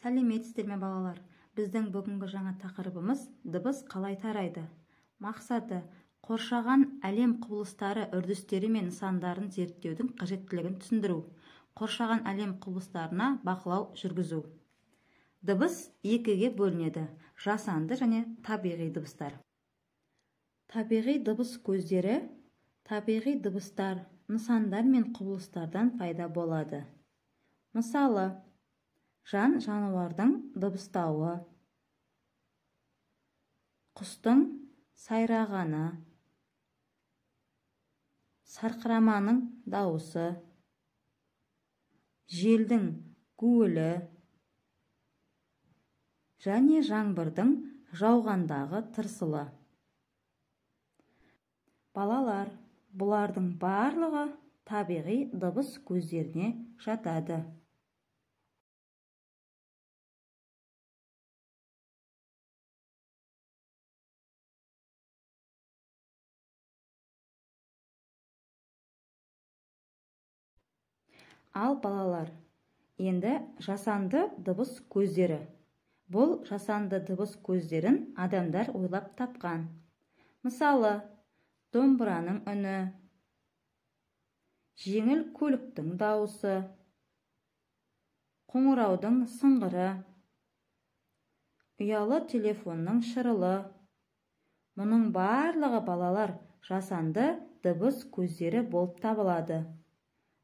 Сәлеметсіздер ме, балалар? Біздің бүгінгі жаңа тақырыбымыз дыбыс қалай тарайды? Мақсаты: қоршаған әлем құбылыстары, үрдістері мен нысандарын зерттеудің қажеттілігін түсіндіру, қоршаған әлем құбылыстарына бақылау жүргізу. Дыбыс екіге бөлінеді: жасанды және табиғи дыбыстар. Табиғи дыбыс көздері табиғи дыбыстар, нысандар мен құбылыстардан пайда болады. Мысалы, жан-жануардың дыбыстауы, құстың сайрағаны, сарқыраманың дауысы, желдің гуілі және жаңбырдың жауғандағы тырсылы. Балалар, бұлардың барлығы табиғи дыбыс көздеріне жатады. Ал балалар, енді жасанды дыбыс көздері. Бұл жасанды дыбыс көздерін адамдар ойлап тапқан. Мысалы, домбыраның үні, жеңіл көліктің дауысы, қоңыраудың сыңғыры, ұялы телефонның шырылы. Мұның барлығы, балалар, жасанды дыбыс көздері болып табылады.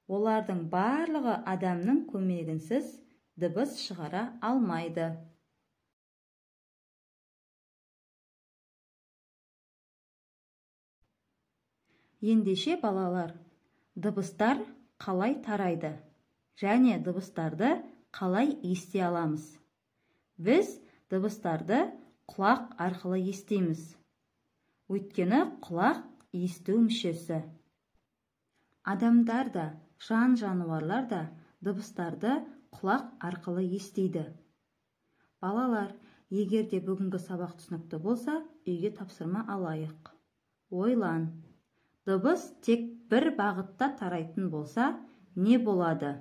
Олардың барлығы адамның көмегінсіз дыбыс шығара алмайды. Ендеше, балалар, дыбыстар қалай тарайды және дыбыстарды қалай ести аламыз? Біз дыбыстарды құлақ арқылы естиміз. Өйткені құлақ есту мүшесі. Адамдар да, жан-жануарлар да дыбыстарды құлақ арқылы естиді. Балалар, егер де бүгінгі сабақ түсінікті болса, үйге тапсырма алайық. Ойлан. Дыбыс тек бір бағытта тарайтын болса, не болады?